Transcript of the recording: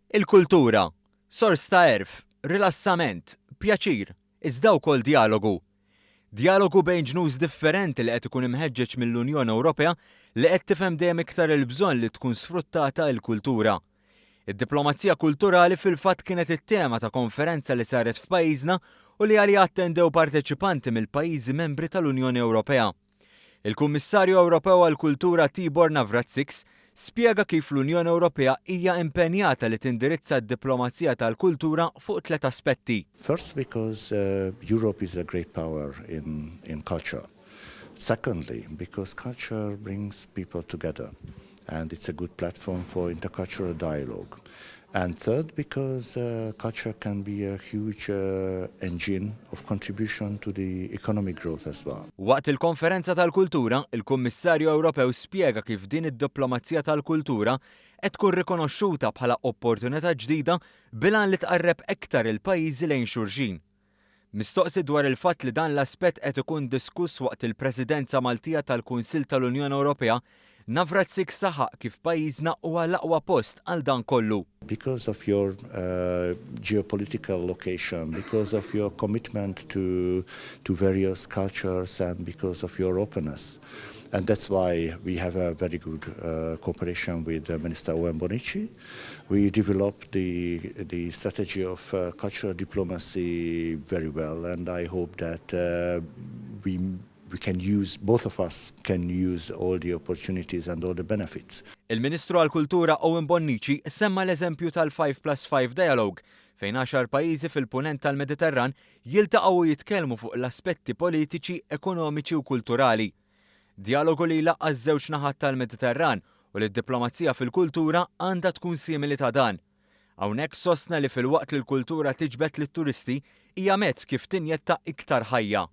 Il-kultura, sors ta' għerf, rilassament, pjaċir, iżda wkoll djalogu. Djalogu bejn ġnus differenti li qed ikun imħeġġeġ mill-Unjoni Ewropea li qed tifhem dejjem iktar il-bżonn li tkun sfruttata l-kultura. Id-diplomazija kulturali fil-fatt kienet it-tema ta' konferenza li saret f'pajjiżna u li għaliha attendew parteċipanti mill-pajjiżi membri tal-Unjoni Ewropea. Il-Kummissarju Ewropew għall-Kultura Tibor Navracsics spjega kif l-Unjoni Ewropea hija impenjata li tindirizza d-diplomazija tal-kultura fuq tliet aspetti. First, because Europe is a great power in culture. Secondly, because culture brings people together and it's a good platform for intercultural dialogue. And third, because culture can be a huge engine of contribution to the economic growth as well. Waqt il-konferenza tal-kultura, il-Kummissarju Ewropew spjega kif din id-diplomazija tal-kultura qed tkun rikonoxxuta bħala opportunità ġdida bil-għan li tqarreb iktar il-pajjiżi lejn xulxin. Mistoqsi dwar il-fatt li dan l-aspett qed ikun diskuss waqt il-Presidenza Maltija tal-Kunsill tal-Unjoni Ewropea, Navracsics saħaq kif pajjiżna huwa l-aqwa post għal dan kollu. Because of your geopolitical location, because of your commitment to various cultures and because of your openness. And that's why we have a very good cooperation with Minister Owen Bonnici. We developed the strategy of cultural diplomacy very well, and I hope that we can use, both of us can use all the opportunities and all the benefits. Il-Ministru għal-Kultura Owen Bonnici semma l-eżempju tal-5 plus 5 Dialogue fejn 10 pajjiżi fil-punent tal-Mediterran jiltaqgħu u jitkellmu fuq l-aspetti politiċi, ekonomiċi u kulturali. Dialogu li jlaqqa' żewġ naħat tal-Mediterran u li d-diplomazija fil-kultura għandha tkun simili ta' dan. Hawnhekk sostna li filwaqt li l-kultura tiġbed lit-turisti hija mezz kif tinjetta iktar ħajja.